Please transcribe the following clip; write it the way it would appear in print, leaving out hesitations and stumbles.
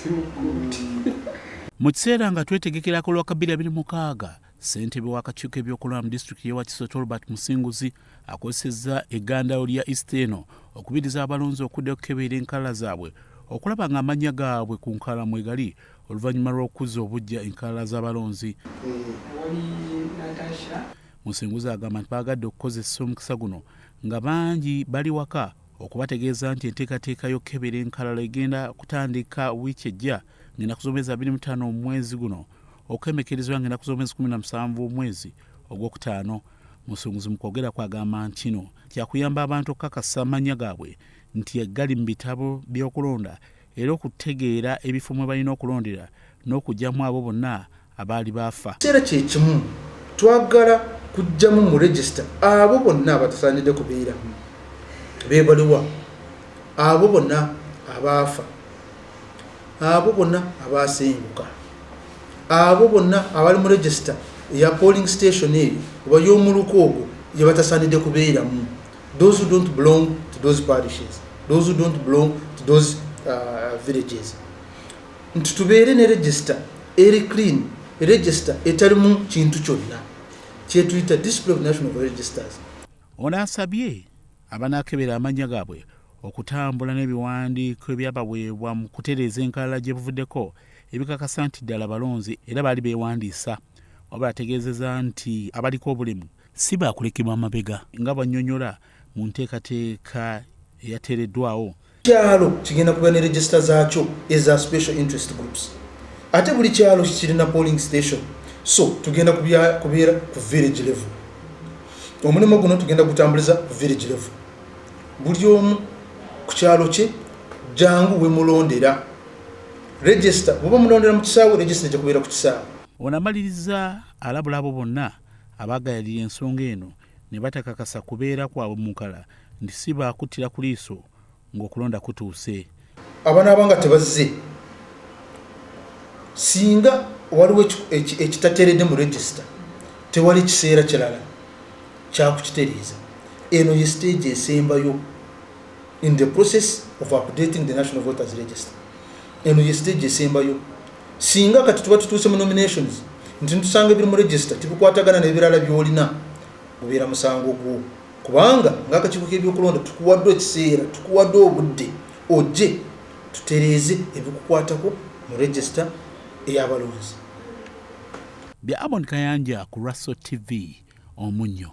Si mu kkooti. Mu kiseera nga twetegekera akalulu ka 2026, ssentebe w'akakiiko k'ebyokulonda mu disitulikiti y'e Wakiso, Tolbert Musinguzi, akozesezza eggandalo lya Easter eno okubiriza abalonzi okudda okukebera enkalala zaabwe okulaba ng'amannya gaabwe ku nkalala mwegali oluvannyuma lw'okuzza obuggya enkalala z'abalonzi. Musinguzi agamba nti baagadde okukozesa omukisa guno nga bangi bali waka okubategeeza nti enteekateeka y'okukebera enkalala egenda kutandika wiiki ejja ng'ennaku z'omwezi 25 omwezi guno okukemekerezebwa ng'ennaku z'omwezi 17 omwezi ogwokutaano. Musinguzi mu kwogera kwe agamba nti kino kyakuyamba abantu okukakasa amannya gaabwe nti gali mu bitabo by'okulonda era okutegeera ebifo mwe balina okulondera n'okuggyamu abo bonna abaali baafa. Kiseera kye kimu twagala kuggyamu mu register abo bonna abatasaanidde kubeeramu, beebaliwa, abo bonna abaafa, abo bonna abaasenguka, abo bonna abali mu register eya polling station eyo oba y'omuluka ogwo gye batasaanidde kubeeramu, those who don't belong to those parishes, those who don't belong to those villages, nti tubeere ne register eri clean, register etalimu kintu kyonna kyetuyita display of national registers. Ono asabye abanaakebera amannya gaabwe okutambula n'ebiwandiiko ebyabaweebwa mu kutereeza enkalala gye buvuddeko ebikakasa nti ddala balonzi era baali beewandiisa. Wabula ategeezezza nti abaliko obulemu si baakulekebwa mabega nga bw'annyonnyola mu nteekateeka eyateereddwawo. Kyalo kigenda kuba ne register zaakyo eza special interest groups, ate buli kyalo kirina polling station, so tugenda kubeera ku village level. Omulimu guno tugenda gutambuliza ku village level, buli omu ku kyalo kye jangu wemulondera register. Bwoba mulondera mu kisaawe, register ejja kubeera ku kisaawe. Ono amaliriza alabula abo bonna abaagayalira ensonga eno ne batakakasa kubeera kwabwe mu nkalala nti si baakuttira ku liiso ng'okulonda kutuuse. Abanaaba nga tebazze, singa waliwo ekitateredde mu register, tewali kiseera kirala kyakukitereeza. Eno ye stage esembayo in the process of updating the national voters register. Eno ye stage esembayo. Singa kati tuba tutuuse mu nominations nti ntusanga ebiri mu register tibikwatagana n'ebirala by'olina, gubeera musango gwo, kubanga ng'akakiiko k'ebyokulonda tukuwadde ekiseera, tukuwadde obudde ojje tutereeze ebikukwatako mu register ey'abalonzi. Bya Amon Kayanja ku Raso TV Omunnyo.